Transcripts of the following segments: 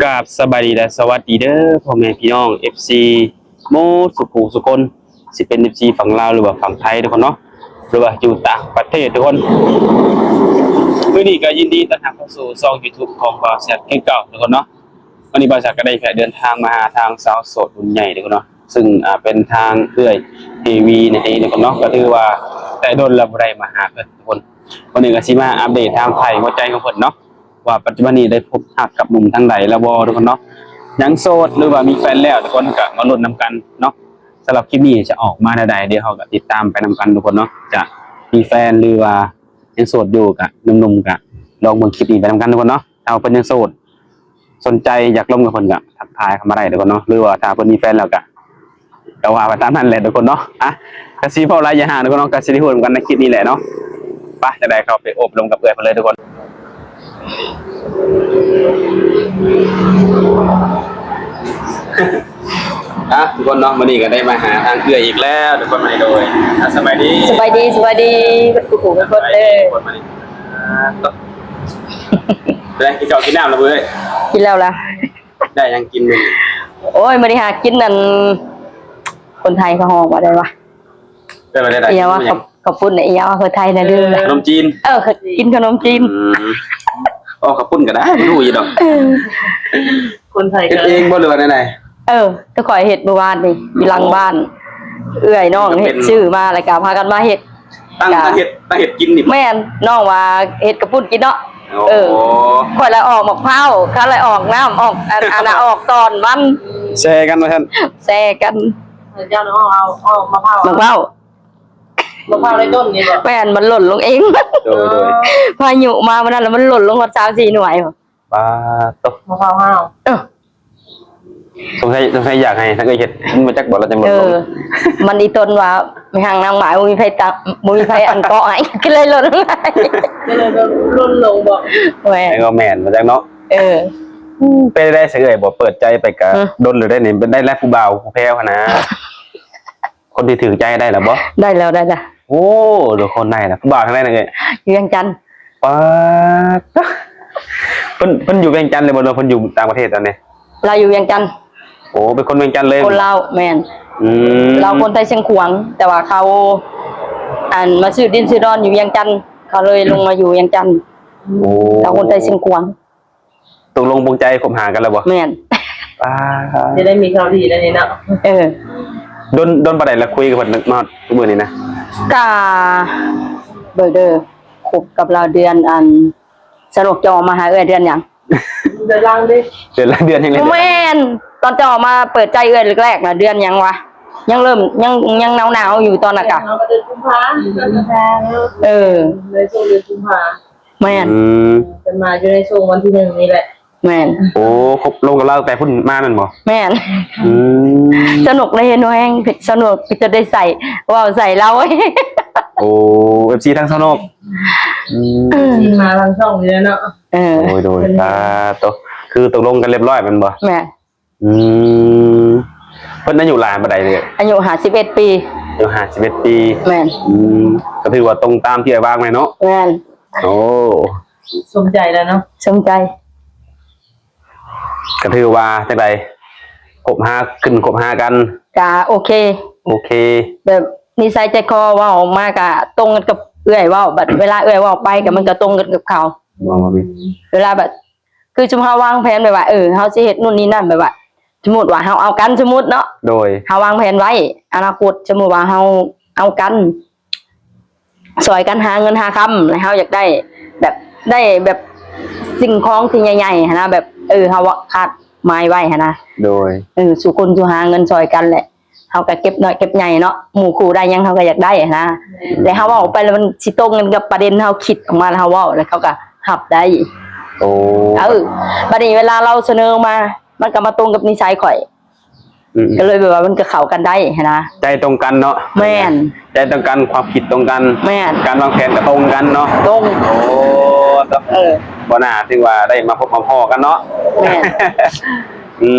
ກາບສະບາຍດີ ແລະ ສະຫວັດດີເດີ ພໍ່ແມ່ພີ່ນ້ອງ ເອັຟຊີ ໝົດສູ່ຜູ້ສູ່ຄົນ ຊິເປັນ ເອັຟຊີ ຝັ່ງລາວ ຫຼືວ່າຝັ່ງໄທ ທຸກຄົນເນາະ ຫຼືວ່າຢູ່ຕ່າງປະເທດ ທຸກຄົນ. ມື້ນີ້ກໍຍິນດີຕ້ອນຮັບເຂົ້າສູ່ຊ່ອງ YouTube ຂອງບ່າວແຊດຄືເກົ່າ ທຸກຄົນເນາະ. ວັນນີ້ບ່າວແຊດກໍໄດ້ເດີນທາງມາຫາທາງສາວໂສດຮຸ່ນໃຫຍ່ ທຸກຄົນເນາະ ຊຶ່ງ ອ່າ ເປັນທາງເອື້ອຍເທວີນັ້ນເອງ ທຸກຄົນເນາະ. ກໍຖືວ່າແຕ່ດົນແລ້ວບໍ່ໄດ້ມາຫາເພິ່ນ ທຸກຄົນ. ວັນນີ້ກໍຊິມາອັບເດດທາງໄພຫົວໃຈຂອງເພິ່ນເນາະ ວ່າປັດຈຸບັນນີ້ໄດ້ພົບຮັກກັບໜຸ່ມທາງໃດແລ້ວບໍ່ ທຸກຄົນເນາະ. ຍັງໂສດ ຫຼືວ່າມີແຟນແລ້ວ ທຸກຄົນ ກໍມາລຸ້ນນຳກັນເນາະ. ສຳລັບຄລິບນີ້ຈະອອກມາແນວໃດ ດຽວເຮົາກໍຕິດຕາມໄປນຳກັນ ທຸກຄົນເນາະ. ຈະມີແຟນ ຫຼືວ່າຍັງໂສດຢູ່ ກໍໜຸ່ມໆ ກໍລອງເບິ່ງຄລິບນີ້ໄປນຳກັນ ທຸກຄົນເນາະ. ຖ້າວ່າເພິ່ນຍັງໂສດ ສົນໃຈຢາກລົມກັບເພິ່ນກໍທັກທາຍເຂົ້າມາໄດ້ ທຸກຄົນເນາະ ຫຼືວ່າຖ້າເພິ່ນມີແຟນແລ້ວກໍ ກໍວ່າໄປຕາມນັ້ນແຫຼະ ທຸກຄົນເນາະ. ອ່ະ ກໍຊິເວົ້າຫຼາຍຢ່າຫ່າງ ທຸກຄົນເນາະ ກໍຊິໄດ້ຮູ້ນຳກັນໃນຄລິບນີ້ແຫຼະເນາະ. ໄປ ຈັ່ງໃດເຂົ້າໄປອົບລົມກັບເອື້ອຍເພິ່ນເລີຍ ທຸກຄົນ. ອ່ະ ທຸກຄົນເນາະ ມື້ນີ້ກໍໄດ້ມາຫາທາງເອື້ອຍອີກແລ້ວ ທຸກຄົນ. ມາໂດຍ ອ່ະ ສະບາຍດີ ສະບາຍດີ ສະບາຍດີ ເບິດຄູ່ຜູ້ເບິດຄົນເດີ ທຸກຄົນ. ມານີ້ ອ່າ ໄດ້ກິນເຂົ້າກິນນ້ຳແລ້ວບໍ່ເອີຍ? ກິນແລ້ວລະ. ໄດ້ຫຍັງກິນມື້ນີ້? ໂອ້ຍ ມື້ນີ້ຫາກິນອັນ ຄົນໄທເຂົາຮ້ອງວ່າໃດວະ? ເອີ້ນວ່າໃດ? ອີຫຍັງວະ? ເຂົ້າ ເຂົ້າປຸ້ນ ອີຫຍັງວະ? ຄົນໄທນະ ລືມລະ. ຂະໜົມຈີນ. ເອີ ກິນຂະໜົມຈີນ. ອືມ ອໍ ເຂົ້າປຸ້ນກໍໄດ້ ຮູ້ຢູ່ດອກ. ເອີ ຄົນໄທເຮັດເອງບໍ່ ຫຼືວ່າແນວໃດ? ເອີ ແຕ່ຂ້ອຍເຮັດມື້ວານນີ້ ຢູ່ຫຼັງບ້ານ ເອື້ອຍນ້ອງເຮັດ ຊື້ມາ ແລ້ວກໍພາກັນມາເຮັດ. ຕັ້ງ ຕັ້ງເຮັດ ຕັ້ງເຮັດກິນນີ້. ແມ່ນ ນ້ອງວ່າເຮັດເຂົ້າປຸ້ນກິນເນາະ. ໂອ້ ເອີ ຂ້ອຍລະອອກໝາກພ້າວ ຂ້ອຍລະອອກນ້ຳ ອອກອັນ ອັນນ່າ ອອກຕອນມັນ ແຊກັນວ່າຊັ້ນ ແຊກັນ. ເຈົ້າເອົາ ເອົາໝາກພ້າວ ໝາກພ້າວ ໝາກພ້າວໃນຕົ້ນນີ້ບໍ່? ແມ່ນ ມັນຫຼົ່ນລົງເອງ. ໂດຍ ໂດຍ ພາຍຸມາມື້ນັ້ນລະ ມັນຫຼົ່ນລົງຮອດສາມສີ່ໜ່ວຍ. ປາດໂທ້ ມະພ້າວຫ້າວ. ເອີ ສົງໄສ ສົງໄສຢາກໃຫ້ທາງເອື້ອຍເຮັດ ມັນບໍ່ຈັກບໍ່ລະຈັ່ງ ເອີ ມັນອີຕົນວ່າ ແມ່ນຫາງນາງໝາຍ ບໍ່ມີໃຜຕະ ບໍ່ມີໃຜອັນເກາະໃຫ້ ກໍເລີຍຫຼົ່ນ ກໍເລີຍຫຼົ່ນລົງບໍ່? ແມ່ນ ແມ່ນບໍ່ຈັກເນາະ. ເອີ ເປັນໄດ້ຊະເອື້ອຍ ບໍ່ເປີດໃຈໄປກະ ອືມ ດົນແລ້ວເດ້ນີ້ ໄດ້ແລ້ວຜູ້ບ່າວຜູ້ແພ້ວຫັ້ນນະ. ຄົນທີ່ຖືກໃຈໄດ້ແລ້ວບໍ່? ໄດ້ແລ້ວ ໄດ້ແລ້ວ. ໂອ້ ໂດຍ ຄົນໄດ້ແລ້ວ. ຜູ້ບ່າວທາງໃດນະເອື້ອຍ? ຢູ່ວຽງຈັນ. ປາດ ເພິ່ນ ເພິ່ນຢູ່ວຽງຈັນເລີຍບໍ່ ຫຼືເພິ່ນຢູ່ຕ່າງປະເທດຕອນນີ້? ລາວຢູ່ວຽງຈັນ. ໂອ້ ເປັນຄົນວຽງຈັນເລີຍ? ຄົນລາວ ແມ່ນ. ອືມ ລາວຄົນໄທຊຽງຂວາງ ແຕ່ວ່າເຂົາ ອັນ ມາຊື້ດິນຊື້ດອນຢູ່ວຽງຈັນ ເຂົາເລີຍລົງມາຢູ່ວຽງຈັນ. ໂອ້ ລາວຄົນໄທຊຽງຂວາງ. ຕົກລົງປົງໃຈຄົບຫາກັນແລ້ວບໍ່? ແມ່ນ. ປາດ ຈະໄດ້ມີຂ່າວດີແລ້ວນີ້ເນາະ. ເອີ ດົນ ດົນປານໃດລະຄຸຍກັບເພິ່ນມາຮອດມື້ນີ້ນະ? ກະ ເບິ່ງເດີ ຄົບກັບລາວເດືອນ ອັນ ສະໜຸກຈະອອກມາຫາເອື້ອຍເດືອນຫຍັງ? ເດືອນຫຼັງເດ້ ເດືອນຫຼັງ ເດືອນຫຍັງເລີຍ? ບໍ່ແມ່ນ ຕອນຈະອອກມາເປີດໃຈເອື້ອຍແລກໆນະ ເດືອນຫຍັງວະ? ຍັງເລີ່ມ ຍັງ ຍັງໜາວໆຢູ່ຕອນນັ້ນກະ ເດືອນກຸມພາ. ເອີ ໃນຊ່ວງເດືອນກຸມພາ. ແມ່ນ. ອືມ ເພິ່ນມາຢູ່ໃນຊ່ວງວັນທີໜຶ່ງນີ້ແຫຼະ. ແມ່ນ. ໂອ້ ຄົບລົງກັບລາວແຕ່ພຸ້ນມາແມ່ນບໍ່? ແມ່ນ. ອືມ ສະໜຸກເລີຍເນາະ ແຮງສະໜຸກ ຈະໄດ້ໃສ່ ເວົ້າໃສ່ລາວ. ໂອ້ ເອັຟຊີ ທາງສະໜຸກ. ອືມ ເອັຟຊີ ມາທາງຊ່ອງນີ້ແຫຼະເນາະ. ເອີ ໂດຍ ໂດຍ ສາທຸ ຄືຕົກລົງກັນລຽບຮ້ອຍແມ່ນບໍ່? ແມ່ນ. ອືມ ເພິ່ນອາຍຸຫຼາຍປານໃດເລີຍ? ອາຍຸຫ້າສິບເອັດປີ. ອາຍຸຫ້າສິບເອັດປີ. ແມ່ນ. ອືມ ກໍຖືວ່າຕົງຕາມທີ່ອ້າຍວາງໄວ້ເນາະ. ແມ່ນ. ໂອ້ ສົມໃຈແລ້ວເນາະ. ສົມໃຈ. ກໍຖືວ່າຈັ່ງໃດ ຄົບຫາຂຶ້ນຄົບຫາກັນ? ກະໂອເຄ ໂອເຄ ແບບນິໄສໃຈຄໍເວົ້າອອກມາກະຕົງກັນກັບເອື້ອຍເວົ້າ ບັດເວລາເອື້ອຍເວົ້າໄປກະມັນກະຕົງກັນກັບເຂົາ. ເວລາແບບ ຄືຊຸມເຮົາວາງແຜນແບບວ່າ ເອີ ເຮົາຊິເຮັດນູ້ນນີ້ນັ້ນ ແບບວ່າ ສົມມຸດວ່າເຮົາເອົາກັນ ສົມມຸດເນາະ ໂດຍ ເຮົາວາງແຜນໄວ້ອະນາຄົດ ສົມມຸດວ່າເຮົາເອົາກັນ ຊ່ອຍກັນຫາເງິນຫາຄຳ ແລ້ວເຮົາຢາກໄດ້ແບບ ໄດ້ແບບສິ່ງຂອງທີ່ໃຫຍ່ໆຫັ້ນນະ ແບບ ເອີ ເຮົາຄາດໝາຍໄວ້ຫັ້ນນະ ໂດຍ ເອີ ສູ່ຄົນສູ່ຫາເງິນຊ່ອຍກັນແຫຼະ ເຮົາກໍເກັບນ້ອຍເກັບໃຫຍ່ເນາະ ໝູ່ຄູ່ໄດ້ຫຍັງເຮົາກໍຢາກໄດ້ຫັ້ນນະ ແລ້ວເຮົາເວົ້າອອກໄປແລ້ວມັນຊິຕົງກັນກັບປະເດັນເຮົາຄິດອອກມາ ແລ້ວເຮົາເວົ້າ ແລ້ວເຂົາກໍຮັບໄດ້. ໂອ້ ເອີ ບັດນີ້ເວລາລາວສະເໜີມາ ມັນກໍມາຕົງກັບນິໄສຂ້ອຍ ອືມ ກໍເລີຍແບບວ່າມັນກໍເຂົ້າກັນໄດ້ຫັ້ນນະ ໃຈຕົງກັນເນາະ. ແມ່ນ. ໃຈຕົງກັນ ຄວາມຄິດຕົງກັນ. ແມ່ນ. ການວາງແຜນກໍຕົງກັນເນາະ. ຕົງ. ໂອ້ ເອີ ບໍ່ໜ້າຖືວ່າໄດ້ມາພົບມາພໍ້ກັນເນາະ. ແມ່ນ. ອື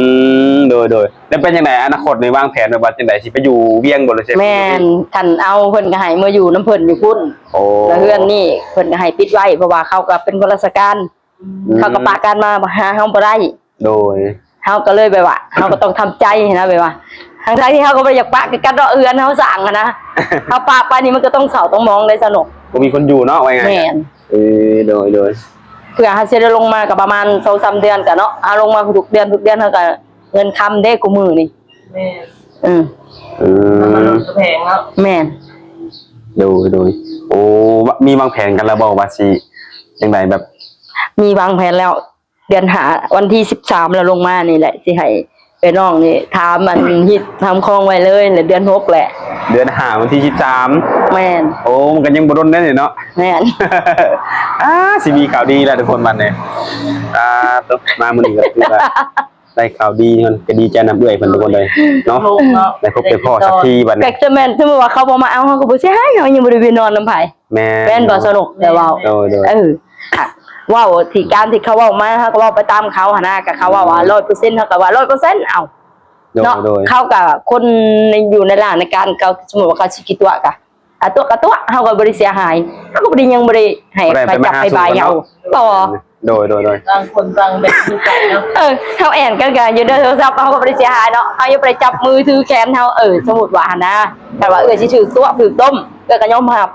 ມ ໂດຍໆ ແລ້ວເປັນຈັ່ງໃດ ອະນາຄົດນີ້ວາງແຜນແບບວ່າຈັ່ງໃດ ຊິໄປຢູ່ວຽງບໍ່ ຫຼືຊິ? ແມ່ນ ຄັນເອົາເພິ່ນກໍໃຫ້ເມືອຢູ່ນຳເພິ່ນຢູ່ພຸ້ນ. ໂອ້ ແລ້ວເຮືອນນີ້ເພິ່ນກໍໃຫ້ປິດໄວ້ ເພາະວ່າເຂົາກໍເປັນຂ້າລາຊະການ ອືມ ເຂົາກໍປະກັນມາຫາເຮົາບໍ່ໄດ້. ໂດຍ ເຮົາກໍເລີຍແບບວ່າ ເຮົາກໍຕ້ອງທຳໃຈນະ ແບບວ່າ ທັງໆທີ່ເຮົາກໍບໍ່ໄດ້ຢາກປະຄືກັນເນາະ ເຮືອນເຮົາສ້າງຫັ້ນນະ ເຮົາປະໄປນີ້ມັນກໍຕ້ອງເສົ້າຕ້ອງໝອງໄດ໋ຊະເນາະ ບໍ່ມີຄົນຢູ່ເນາະ ວ່າງ່າຍໆ ແມ່ນ ເອີ ໂດຍໆ ເພື່ອເຮົາຊິໄດ້ລົງມາກໍປະມານສອງສາມເດືອນກໍເນາະ ເຮົາລົງມາທຸກເດືອນ ທຸກເດືອນເຮົາກໍເງິນຄຳເດ້ຄູ່ມື້ນີ້ ແມ່ນ ອືມ ອືມ ນ້ຳມັນລົດກໍແພງເນາະ ແມ່ນ ໂດຍໆ ໂອ້ ມີວາງແຜນກັນແລ້ວບໍ່ວ່າຊິຈັ່ງໃດ ແບບ ມີວາງແຜນແລ້ວ ເດືອນຫ້າ ວັນທີສິບສາມແລ້ວລົງມານີ້ແຫຼະ ຊິໃຫ້ເອື້ອຍນ້ອງນີ້ຖາມອັນຮີດຖາມຄອງໄວ້ເລີຍ ແລ້ວເດືອນຫົກແຫຼະ ເດືອນຫ້າ ວັນທີສິບສາມ ແມ່ນ ໂອ້ ມັນກໍຍັງບໍ່ດົນເດ້ນີ້ເນາະ ແມ່ນ ອ່າ ຊິມີຂ່າວດີແລ້ວທຸກຄົນບັດນີ້ ອ່າ ຕົກມາມື້ນີ້ກໍຖືວ່າ ໄດ້ຂ່າວດີ ກໍດີໃຈນຳເອື້ອຍເພິ່ນທຸກຄົນເລີຍເນາະ ໂດຍ ໄດ້ພົບໄດ້ພໍ້ສັກທີບັດນີ້ ກໍຈະແມ່ນ ສົມມຸດວ່າເຂົາບໍ່ມາເອົາ ເຮົາກໍບໍ່ເສຍຫາຍ ເຮົາຍັງບໍ່ໄດ້ໄປນອນນຳໃຜ ແມ່ນ ແມ່ນບໍ່ ສະໜຸກ ແຕ່ເວົ້າ ໂດຍໆ ເອີ ເວົ້າທີ່ການທີ່ເຂົາເວົ້າມາ ເຮົາກໍເວົ້າໄປຕາມເຂົາຫັ້ນນະ ກໍເຂົາເວົ້າວ່າຮ້ອຍເປີເຊັນ ເຮົາກໍວ່າຮ້ອຍເປີເຊັນ ເອົ້າ ໂດຍ ເນາະ ໂດຍ ເຂົາກໍຄົນໃນ ຢູ່ໃນລາວໃນການ ເຂົາ ສົມມຸດວ່າເຂົາຊິຂີ້ຕົວະກໍ ອາ ຕົວະກໍຕົວະ ເຮົາກໍບໍ່ໄດ້ເສຍຫາຍ ເຮົາກໍບໍ່ໄດ້ ຍັງບໍ່ໄດ້ໃຫ້ ບໍ່ໄດ້ ໃຜ ໄປມາ ຈັບ ຫາ ໃຜ ສູ່ ບາຍ ກັນ ເຮົາ ເນາະ ບໍ່ ໂດຍ ໂດຍ ໂດຍ ຕ່າງຄົນຕ່າງແບບຄືກັນເນາະ ເອີ ເຮົາແອນກັນກໍຢູ່ໃນໂທລະສັບ ເຮົາກໍບໍ່ໄດ້ເສຍຫາຍເນາະ ເຮົາຍັງບໍ່ໄດ້ຈັບມືຖືແຂນເຮົາ ເອີ ສົມມຸດວ່າຫັ້ນນະ ຖ້າວ່າເອື້ອຍຊິຖືກຕົວະຖືກຕົ້ມ ເອື້ອຍກໍຍອມຮັບ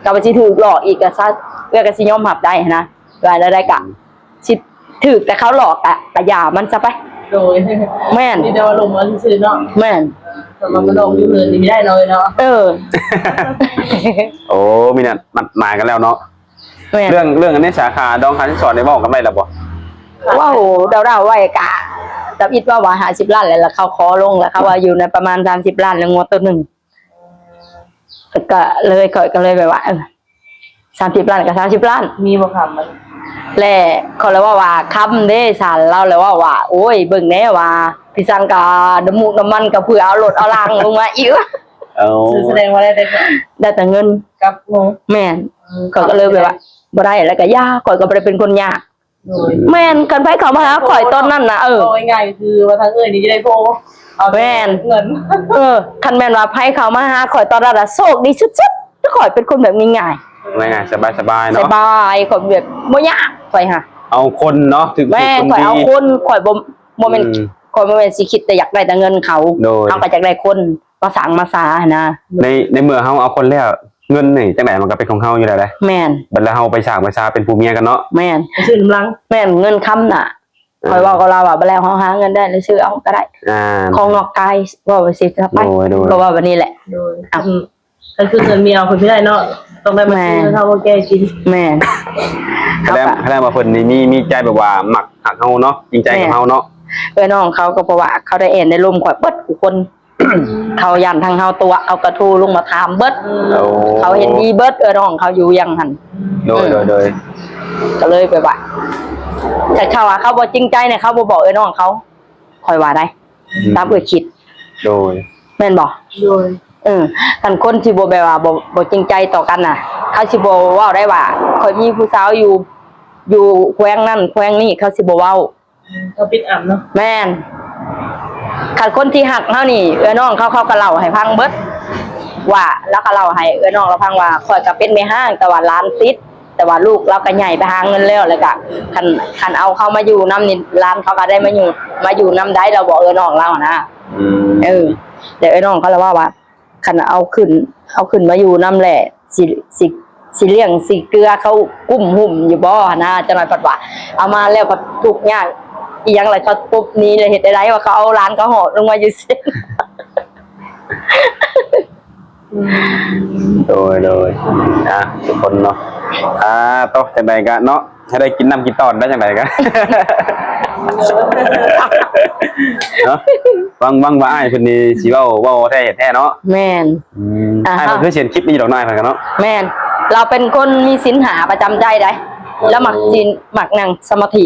ກໍວ່າຊິຖືກຫຼອກອີກກໍຊະ ເອື້ອຍກໍຊິຍອມຮັບໄດ້ຫັ້ນນະ ວ່າແນວໃດກໍ ຊິຖືກແຕ່ເຂົາຫຼອກກະ ກະຢ່າມັນຊະໄປ ໂດຍ ແມ່ນ ມີແຕ່ວ່າລົງມາຊື່ໆເນາະ ແມ່ນ ແຕ່ວ່າມາຫຼອກຢູ່ເຮືອນນີ້ບໍ່ໄດ້ເນາະ ເນາະ ເອີ ໂອ້ ມີນັດ ນັດໝາຍກັນແລ້ວເນາະ ແມ່ນ ເລື່ອງ ເລື່ອງອັນນີ້ ສາຂາດອງຄ່າສິນສອດໄດ້ເວົ້າກັນໄວ້ແລ້ວບໍ່? ເວົ້າເດົາໆໄວ້ກະ ຕຳອິດເວົ້າວ່າຫ້າສິບລ້ານແຫຼະ ແລ້ວເຂົາຂໍລົງ ແລ້ວເຂົາວ່າຢູ່ໃນປະມານສາມສິບລ້ານ ແລ້ວງົວໂຕໜຶ່ງ ກໍເລີຍ ຂ້ອຍກໍເລີຍແບບວ່າ ເອີ ສາມສິບລ້ານກໍສາມສິບລ້ານ ມີບໍ່ຄຳມັນ ແລະ ຂ້ອຍລະເວົ້າວ່າຄຳເດ້ ສານລາວລະເວົ້າວ່າ ໂອ້ຍ ເບິ່ງແດ່ວ່າ ພີ່ສັງກະນ້ຳມູກນ້ຳມັນກໍເພື່ອເອົາລົດເອົາລາງລົງມາອີກ ເອົາ ສະແດງວ່າໄດ້ແຕ່ ໄດ້ແຕ່ເງິນກັບງົວ ແມ່ນ ເອີ ຂ້ອຍກໍເລີຍແບບວ່າ ບໍ່ໄດ້ ແລ້ວກໍຢ່າ ຂ້ອຍກໍບໍ່ໄດ້ເປັນຄົນຍາກ ໂດຍ ແມ່ນ ຄັນໃຜເຂົ້າມາຫາຂ້ອຍຕອນນັ້ນນະ ເອີ ເວົ້າງ່າຍໆ ຄືວ່າທາງເອື້ອຍນີ້ຈະໄດ້ໂທ ເອົາແຕ່ ແມ່ນ ເງິນ ເອີ ຄັນແມ່ນວ່າໃຜເຂົ້າມາຫາຂ້ອຍຕອນນັ້ນນະ ໂຊກດີສຸດໆ ຂ້ອຍເປັນຄົນແບບງ່າຍໆ ງ່າຍໆ ສະບາຍໆເນາະ ສະບາຍ ຂ້ອຍແບບບໍ່ຍາກ ຂ້ອຍຫາ ເອົາຄົນເນາະ ຖືກ ແມ່ນ ຂ້ອຍເອົາຄົນ ຂ້ອຍບໍ່ ບໍ່ແມ່ນ ອືມ ຂ້ອຍບໍ່ແມ່ນຊິຄິດແຕ່ຢາກໄດ້ແຕ່ເງິນເຂົາ ໂດຍ ເຮົາກໍຢາກໄດ້ຄົນມາສ້າງມາສາຫັ້ນນະ ໃນ ໃນເມື່ອເຮົາເອົາຄົນແລ້ວ ເງິນນີ້ຈັ່ງໃດມັນກໍເປັນຂອງເຮົາຢູ່ແລ້ວເດ້ ແມ່ນ ບັດແລ້ວເຮົາໄປສ້າງໄປສາເປັນຜົວເມຍກັນເນາະ ແມ່ນ ໄປຊື້ນຳຫຼັງ ແມ່ນ ເງິນຄຳນະ ເອີ ຂ້ອຍເວົ້າກັບລາວວ່າ ບັດແລ້ວເຮົາຫາເງິນໄດ້ແລ້ວຊື້ເອົາກໍໄດ້ ອ່າ ຂອງນອກກາຍ ເວົ້າໄປຊິຊະໄປ ໂດຍໆ ກໍເວົ້າແບບນີ້ແຫຼະ ໂດຍ ອ່ະ ອືມ ກໍຄືເງິນເມຍເອົາເພິ່ນບໍ່ໄດ້ເນາະ ຕ້ອງໄດ້ມາຊື້ເຖົ້າແກ່ກິນ ແມ່ນ ແສດງ ແສດງວ່າເພິ່ນນີ້ມີ ມີໃຈແບບວ່າມັກຮັກເຮົາເນາະ ຈິງໃຈກັບເຮົາເນາະ ເອື້ອຍນ້ອງເຂົາກໍ ເພາະວ່າເຂົາໄດ້ແອນໄດ້ລົມຂ້ອຍເບິດທຸກຄົນ ເຂົາຢ້ານທາງເຮົາຕົວະ ເຂົາກໍໂທລົງມາຖາມເບິດ ໂອ້ ເຂົາເຫັນດີເບິດ ເອື້ອຍນ້ອງເຂົາຢູ່ຫຍັງຫັ້ນ ໂດຍ ເອີ ໂດຍ ໂດຍ ກໍເລີຍແບບວ່າ ແຕ່ເຂົາວ່າເຂົາບໍ່ຈິງໃຈນີ້ ເຂົາບໍ່ບອກເອື້ອຍນ້ອງເຂົາ ຂ້ອຍວ່າໄດ໋ ອືມ ຕາມເອື້ອຍຄິດ ໂດຍ ແມ່ນບໍ່? ໂດຍ ເອີ ຄັນຄົນທີ່ບໍ່ ແບບວ່າບໍ່ ບໍ່ຈິງໃຈຕໍ່ກັນນະ ເຂົາຊິບໍ່ເວົ້າໄດ້ວ່າ ຂ້ອຍມີຜູ້ສາວຢູ່ ຢູ່ແຂວງນັ້ນແຂວງນີ້ ເຂົາຊິບໍ່ເວົ້າ ອືມ ເຂົາປິດອຳເນາະ ແມ່ນ ຄັນຄົນທີ່ຮັກເຮົານີ້ ເອື້ອຍນ້ອງເຂົາ ເຂົາກໍເລົ່າໃຫ້ຟັງເບິດ ວ່າ ລາວກໍເລົ່າໃຫ້ເອື້ອຍນ້ອງລາວຟັງວ່າ ຂ້ອຍກໍເປັນແມ່ຮ້າງ ແຕ່ວ່າຫຼານຕິດ ແຕ່ວ່າລູກລາວກໍໃຫຍ່ໄປຫາເງິນແລ້ວ ແລ້ວກໍຄັນ ຄັນເອົາເຂົາມາຢູ່ນຳນີ້ ຫຼານເຂົາກໍໄດ້ມາຢູ່ ມາຢູ່ນຳໄດ້ ລາວບອກເອື້ອຍນ້ອງລາວຫັ້ນນະ ອືມ ເອີ ແລ້ວເອື້ອຍນ້ອງເຂົາລະເວົ້າວ່າ ຄັນເອົາຂຶ້ນ ເອົາຂຶ້ນມາຢູ່ນຳແຫຼະ ຊິ ຊິ ຊິລ້ຽງຊິເກືອເຂົາກຸ້ມຫຸ້ມຢູ່ບໍ່ຫັ້ນນະ ຈັກໜ້ອຍພັດວ່າ ເອົາມາແລ້ວພັດທຸກຍາກອີ່ຫຍັງ ແລ້ວເຂົາປົບໜີ້ ແລ້ວເຮັດໃດໆ ວ່າເຂົາເອົາຫຼານເຂົາຫອບລົງມາຢູ່ເຊ ອືມ ໂດຍ ໂດຍ ອ່ະ ທຸກຄົນເນາະ ອ່າ ໂຕ ຈັ່ງໃດກະເນາະ ໃຫ້ໄດ້ກິນນ້ຳກິນຕອນໄດ້ຈັ່ງໃດກະ ເນາະ ຫວັງ ຫວັງວ່າອ້າຍເພິ່ນນີ້ຊິເວົ້າ ເວົ້າແທ້ເຮັດແທ້ເນາະ ແມ່ນ ອືມ ອ່າ ອ້າຍເພິ່ນຄືຊິເຫັນຄລິບນີ້ຢູ່ດອກ ນາຍເພິ່ນກະເນາະ ແມ່ນ ລາວເປັນຄົນມີສິນຫ້າປະຈຳໃຈໃດ໋ ລາວມັກສິນ ໂອ້ ມັກນັ່ງສະມາທິ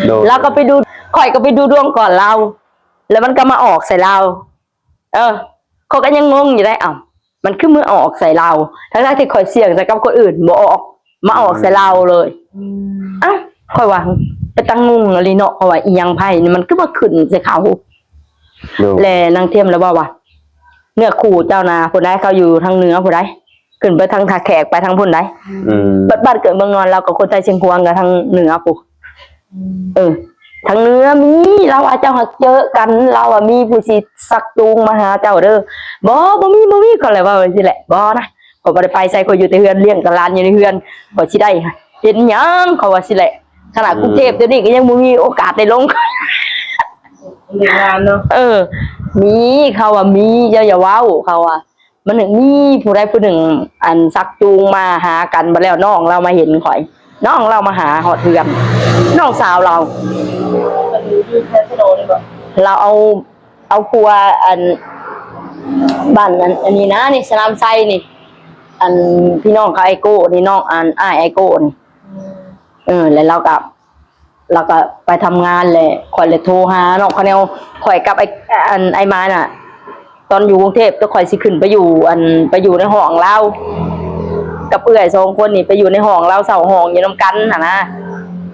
ໂດຍ ລາວກໍໄປດູ ຂ້ອຍກໍໄປດູດວງກ່ອນລາວ ແລ້ວມັນກໍມາອອກໃສ່ລາວ ເອີ ຂ້ອຍກໍຍັງງົງຢູ່ໄດ໋ ເອົ້າ ມັນຄືມາອອກໃສ່ລາວ ທັງໆທີ່ຂ້ອຍສ່ຽງໃສ່ກັບຄົນອື່ນບໍ່ອອກ ມາອອກໃສ່ລາວເລີຍ ອືມ ເອົ້າ ຂ້ອຍວ່າເປັນຕາງົງອີ່ຫຼີເນາະ ເພາະວ່າອີ່ຫຍັງໃຜນີ້ມັນຄືມາຂຶ້ນໃສ່ເຂົາ ໂດຍ ແລະນາງທຽມລະເວົ້າວ່າ ເນື້ອຄູ່ເຈົ້ານະ ຜູ້ໃດເຂົາຢູ່ທາງເໜືອຜູ້ໃດ ຂຶ້ນໄປທາງທ່າແຂກ ໄປທາງພຸ້ນໃດ ອືມ ບັດບ້ານເກີດເມືອງນອນລາວກັບຄົນໄທຊຽງຂວາງກໍທາງເໜືອພຸ້ນ ອືມ ເອີ ທາງເໜືອມີ ລາວວ່າເຈົ້າຫາກເຈີກັນ ລາວວ່າມີຜູ້ຊິຊັກຈູງມາຫາເຈົ້າເດີ. ບໍ່ ບໍ່ມີ ບໍ່ມີ ຂ້ອຍລະເວົ້າຈັ່ງຊີ້ແຫຼະ. ບໍ່ນະ ຂ້ອຍບໍ່ໄດ້ໄປໃສ ຂ້ອຍຢູ່ແຕ່ເຮືອນ ລ້ຽງກັບຫຼານຢູ່ໃນເຮືອນ ຂ້ອຍຊິໄດ້ເຮັດຫຍັງ ຂ້ອຍວ່າຊີ້ແຫຼະ. ຂະໜາດ ອືມ ກຸງເທບດຽວນີ້ກໍຍັງບໍ່ມີໂອກາດໄດ້ລົງ ເລື່ອງງານເນາະ. ເອີ ມີ ເຂົາວ່າມີ ເຈົ້າຢ່າເວົ້າ ເຂົາວ່າ ມັນມີຜູ້ໃດຜູ້ໜຶ່ງ ອັນ ຊັກຈູງມາຫາກັນ ບັດແລ້ວນ້ອງລາວມາເຫັນຂ້ອຍ ນ້ອງລາວມາຫາຮອດເຮືອນ ນ້ອງສາວລາວ ເພິ່ນຢູ່ແຖວຊະໂນນີ້ບໍ່? ລາວເອົາ ເອົາຜົວ ອັນ ບ້ານ ອັນ ອັນນີ້ນະ ນີ້ ສະໜາມໄຊນີ້ ອັນ ພີ່ນ້ອງຂອງອ້າຍໂກ້ນີ້ ນ້ອງ ອັນ ອ້າຍອ້າຍໂກ້ນີ້. ອືມ ເອີ ແລ້ວລາວກໍ ລາວກໍໄປທຳງານແຫຼະ ຂ້ອຍເລີຍໂທຫານ້ອງຄະແນວ. ຂ້ອຍກັບໄອ້ ອັນ ໄອ້ມານນະ ຕອນຢູ່ກຸງເທບ ແຕ່ຂ້ອຍຊິຂຶ້ນໄປຢູ່ ອັນ ໄປຢູ່ໃນຫ້ອງລາວ ກັບເອື້ອຍສອງຄົນນີ້ ໄປຢູ່ໃນຫ້ອງລາວ ເຊົ່າຫ້ອງຢູ່ນຳກັນຫັ້ນນະ